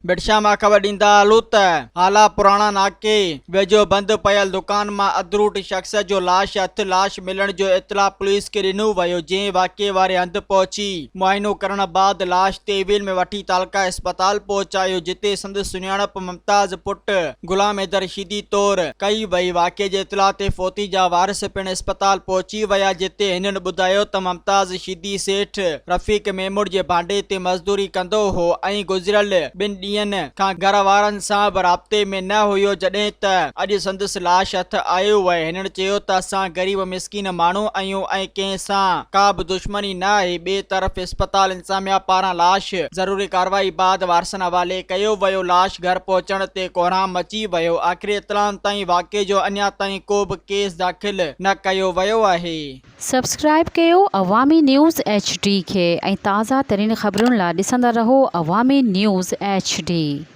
ڀٽشاهه مان خبر ڏيندا هلون ته هالا پراڻا ناڪي ويجهو بند پيل دڪان مان اڌروٽ شخص جو لاش هٿ لاش ملڻ جو اطلاع پوليس کي ڏنو ويو جنهن واقعي واري هنڌ پهچي معائنو ڪرڻ بعد لاش تحويل ۾ وٺي تعلقه اسپتال پهچايو جتي سندس سڃاڻپ ممتاز پٽ غلام حيدر شيدي طور ڪئي وئي واقعي جي اطلاع تي فوتي جا وارث پڻ اسپتال پهچي ويا جتي هنن ٻڌايو ته ممتاز شيدي سيٺ رفيق ميمڻ جي ڀانڊي تي مزدوري ڪندو هو ۽ گذريل ٻن ڏينهن کان گهر وارن سان به رابطي ۾ نه هيو جڏهن ته اڄ سندس لاش هٿ آيو آهي هنن چيو ته اسان غريب مسڪين ماڻهو آهيون ۽ ڪنهن سان ڪا به دشمني نه آهي ٻئي طرف اسپتال انتظاميا پاران لاش ضروري ڪارروائي بعد وارثن حوالي ڪيو ويو لاش گهر پهچڻ تي ڪوهرام مچي ويو آخري اطلاعن تائين واقعي جو اڃا تائين ڪو به ڪيس داخل نه ڪيو ويو آهي. سبسڪرائيب ڪيو عوامي نيوز ايڇ ڊي کي ۽ تازه ترين خبرن لا ڏسندا رهو عوامي نيوز ايڇ ڊي.